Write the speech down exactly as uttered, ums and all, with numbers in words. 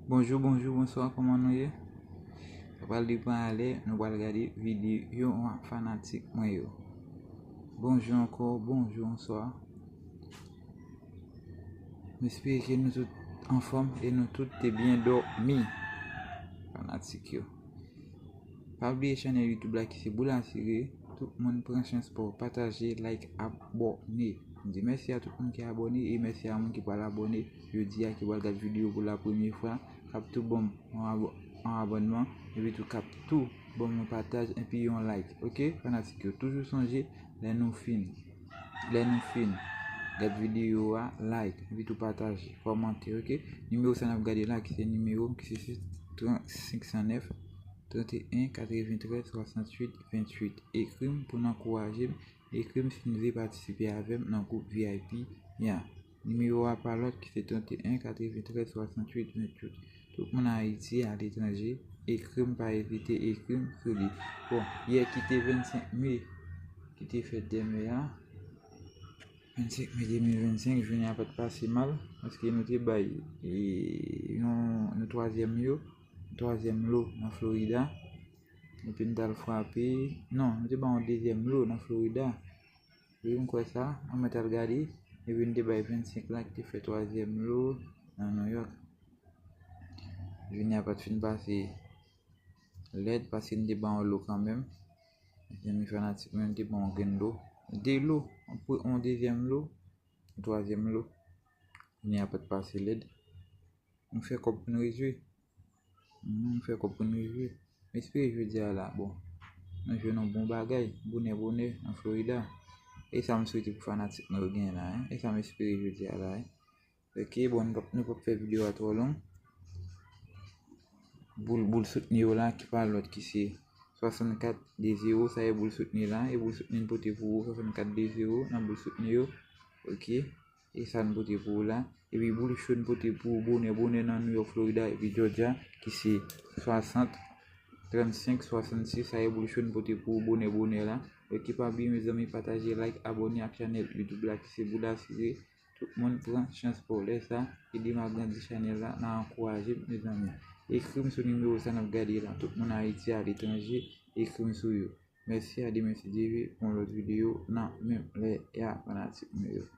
Bonjou, bonjou, bonswa, kòman nou ye? Sa pral depann a lè nou pral gade videyo a fanatik mwen yo. Bonjou ankò, bonjou, bonswa. M espere ke nou tout anfòm e nou tout te byen dòmi, fanatik yo. Pa bliye chanèl YouTube la ki se Boul Asire. Tout moun pran chans pou pataje, like, abòne. M di mèsi a tout moun ki abòne e mèsi a moun ki pral abòne jodi a, ki pral gad videyo pou la premye fwa, k ap tou ban m yon abo- yon abònman, epi tou k ap tou ban m yon pataj epi yon like. Oke, fanatik yo, toujou sonje, lè nou fin, lè nou fin gad videyo a, like, epi tou pataje, kòmante, oke? Nimewo sa n ap gade la, ki se nimewo m, ki se sis trant senk san nèf, trant e en katreventrèz swasanntuit venntuit. Ekri m pou n ankouraje m. Ekri m si n vle patisipe avè m nan gwoup V I P a. Nimewo a pa lòt ki se trant e en katreventrèz swasanntuit venntuit. Tout moun Ayiti, aletranje, ekri m, pa ezite, ekri m sou li. Bon, yè ki te vennsenk me, ki te fèt dèmen a, vennsenk me de mil vennsenk, jounen an pa t pase mal, paske nou te bay e, yon, yon twazyèm yo, twazyèm lo nan Florida. Epi n t al frape, non, nou te bay yon dezyèm lo nan Florida. Wi, m kwè sa, mwen mèt al gade, epi n te bay vennsenk la ki te fè twazyèm lo nan New York. Jounen an pa t fin pase lèd, paske n te bay yon lo kanmenm. Zanmi fanatik mwen, n te bay yon grenn lo. De lo, yon pre- yon dezyèm lo, yon twazyèm lo. Jounen an pa t pase lèd. Nou fè kòb pou n rejwi. Mhm, nou fè kòb pou n rejwi. M espere jodi a la, bon, nou jwenn yon bon bagay, bonè, bonè, nan Florida. E sa m swete pou fanatik nou yo genyen la, en. E sa m espere jodi a la, en. Oke, bon, nou p ap, nou p ap fè videyo a twò long. Boul, boul soutni yo la, ki pa lòt ki se swasannkat de zewo, sa e boul soutni la, e boul soutni n pote pou ou, swasannkat de zewo, nan boul soutni yo. Oke, e sa n pote pou ou la. Epi boul cho n pote pou ou, bonè, bonè nan New York, Florida, epi Georgia, ki se swasant, trannsenk, swasannsis, sa e boul cho n pote pou ou, bonè, bonè la. Oke, pa bliye, mezanmi, pataje, like, abòne ak chanèl YouTube la, ki se Boul Asire. Tout moun pran chans pou lè sa, ede m agrandi chanèl la, nan ankouraje m, mezanmi. Ekri m sou nimewo sa n ap gade la. Tout moun Ayiti, aletranje, ekri m sou yo. Mèsi, a demen si Dye vle, pou yon lòt videyo, nan menm lè a, fanatik mwen yo.